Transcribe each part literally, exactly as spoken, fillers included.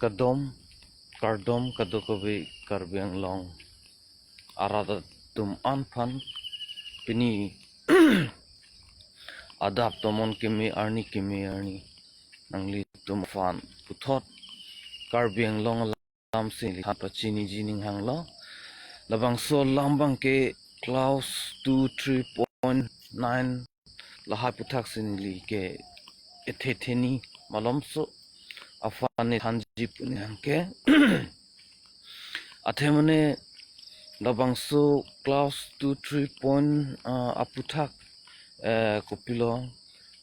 Kardom, kardom kadokave Karbi Anglong arat atum an aphan. Pini adap tomon keme arni keme arni nanglitum aphan puthot Karbi Anglong alam si neli than pachiniji ning hanglo. Labangso alam abangke clause two three point nine lahai aputhak si neli ke ethe theni malomso aphan ne thanji pu ning hangke. Athe mane labangso clause two three point, ah, aputhak, eh, kopilo,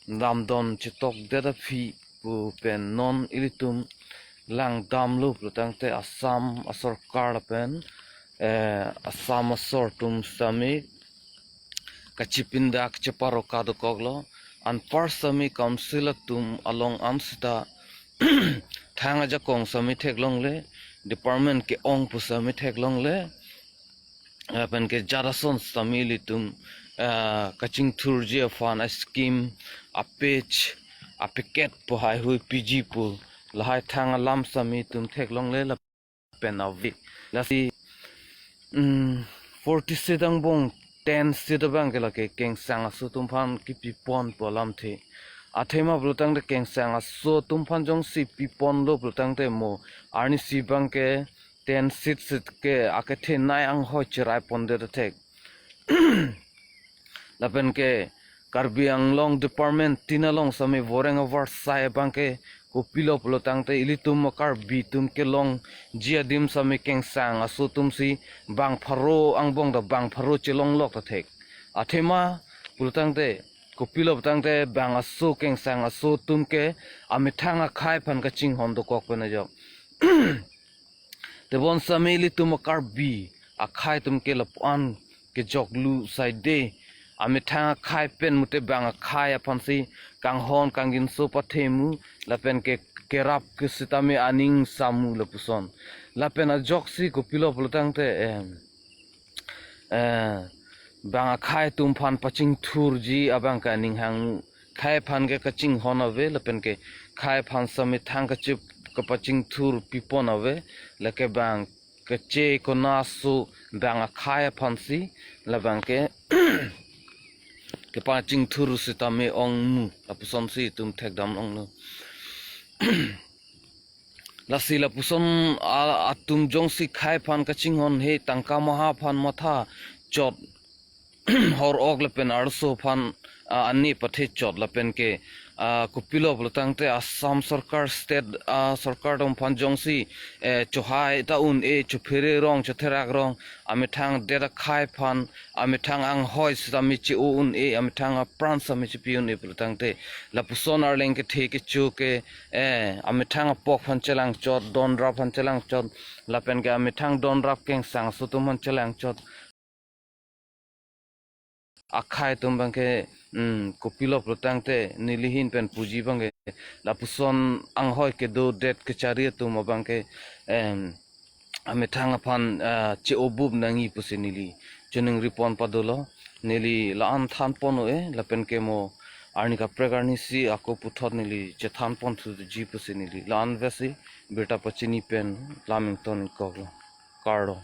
damdon chetokdet aphi pu pen non ilitum langdamlo pulotangte Assam asorkar lapen, eh, Assam asor atum sitame kachipindak cheparoka dokoklo. Anpar sitame council atum along an sita thang ajakong sitame theklongle, department ke-ong pu sitame theklongle. Lapen ke jat ason sitame ilitum, ah, kachingthurji aphan a-scheme, a-page, a-packet pu haihui piji pu lahai thang alam sitame itum theklongle lapen ave. Lasi, mm, forty seat angbong ten seat abangke lake kengsang aso atum aphan kipipon pu alamthe. Athema pulotangte kengsang aso atum aphan jongsi piponlo pulotangte mo arnisi abangke ten seat seat ke akethenei anghoi cherai pondet athek. Lapen ke Karbi Anglong department tin along sitame voreng avarsai abangke kopilo pulotangte ilitum Karbi atum kelongji adim sitame kengsang aso atum si bang pharo angbong ta bang pharo chelonglok ta thek. Athema pulotangte kopilo pulotangte bang aso kengsang aso atum ke amethang akhai aphan kachinghon dokok pen ajok. Tebon sitame ilitum Karbi akhai atum ke lapu-an kejoklu saide. Amethang akhai pen mute bang akhai aphansi kanghon kangjinso pathemu lapen ke kerap ke sitame aning samu lapuson. Lapen ajoksi kopilo pulotangte, em, eh, bang akhai atum aphan pachingthurji abangke aning hang, khei aphan ke kachinghon ave lapen ke khei aphan sitame thang kachip kapachingthur pipon ave, lake bang keche konaso bang akhai aphansi labangke kepachingthur sitame ongmu lapusonsi itum thekdam longlo. Lasi lapuson a-, atum jongsi khei aphan kachinghon he tangka maha aphan matha chot hor-ok lapen arloso aphan, ah, ani pathe chot lapen ke, ah, kopilo pulotangte Assam sorkar state, ah, sorkar atum aphan jongsi, eh, chohai ta un-e, chophere rong chotherak rong amethang det akhai aphan amethang anghoi sitame che-o un-e, amethang apran sitame chepi un-e pulotangte lapuson arleng kethe kecho ke, eh, amethang apok aphan chelangchot, donrap aphan chelangchot, lapen ke amethang donrap kengsang aso atum aphan chelangchot. Akhai atum abangke, mm, kopilo pulotangte neli ahin pen puji abangke lapuson anghoi kedodet kechari atum abangke, em, amethang aphan, ah, che-obup nangji pusi neli choningri pon padolo. Neli la-an than pon-e lapen ke mo arni kaprek arnisi ako puthot neli chethan ponthuji pusi neli la-an vesi birta pachini pen lam ingtonkoklo. Kardom.